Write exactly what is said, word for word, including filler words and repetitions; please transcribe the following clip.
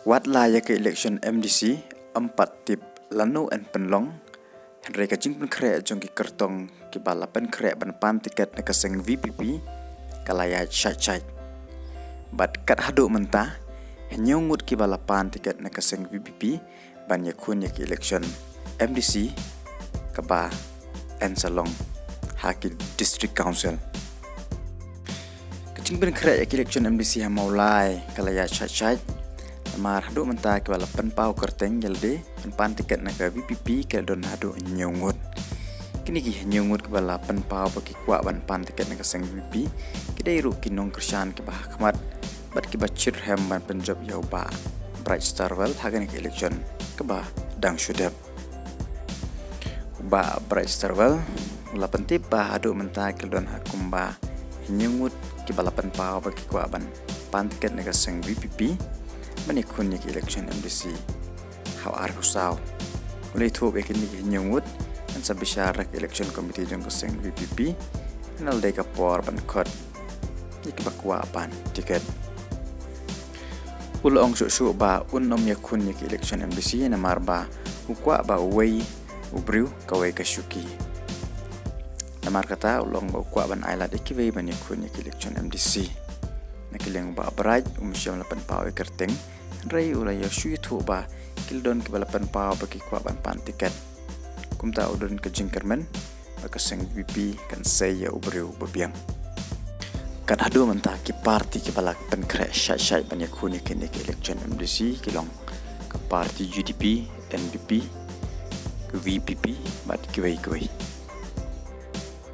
Wat la ïa ka election M D C ym pat tip lano yn pynlong, hynrei ka jingpynkhreh jong ki kyrtong kiba la pynkhreh ban pan tiket na ka seng V P P ka la ïaid shait shait. Bad kat haduh mynta, hynñiew ngut kiba la pan tiket na ka seng V P P ban ïakhun ïa ka election M D C kaba yn sa long ha ki District Council. Ka jingpynkhreh ïa ka election M D C ha Mawlai ka la ïaid shait shait. Namar haduh mynta kiba la pynpaw kyrteng ïa lade ban pan tiket na ka V P P ki la don haduh hynñiew ngut. Kine ki hynñiew ngut kiba la pynpaw ba ki kwah ban pan tiket na ka seng V P P ki dei ruh ki nongkyrshan kiba hakhmat bad kiba shitrhem ban pynjop ïa u Bah Bright Starwell ha kane ka election kaba dang shu dep. U Bah Bright Starwell u la pyntip ba haduh mynta ki la don ha kumba hynñiew ngut kiba la pynpaw ba ki kwah ban pan tiket na ka seng V P P ban ïakhun ïa ka election M D C ha u arphew saw. U la ïathuh ba kine ki hynñiew ngut yn sa bishar da ka election committee jong ka seng V P P ha lade ka por ban khot ïa kiba kwah ban tiket. U la ong shuh shuh ba un ym ïakhun ïa ka election M D C namar ba u kwah ba uwei u briew kawei ka shuki. Namar kata u la ong ba u kwah ban ailad ïa kiwei ban ïakhun ïa ka election M D C. Na ka liang u Bah Bright um shym la pynpaw ïa ka kyrteng, hynrei u la ïa shu ïathuh ba ki la don kiba la pynpaw ba ki kwah ban pan tiket. Kumta u don ka jingkyrmen ba ka seng V P P kan sei ïa u briew ba biang. Kat haduh mynta ki party kiba la pynkhreh shait shait ban ïakhun ïa kane ka election M D C ki long ka party U D P, N P P, ka V P P bad kiwei kiwei.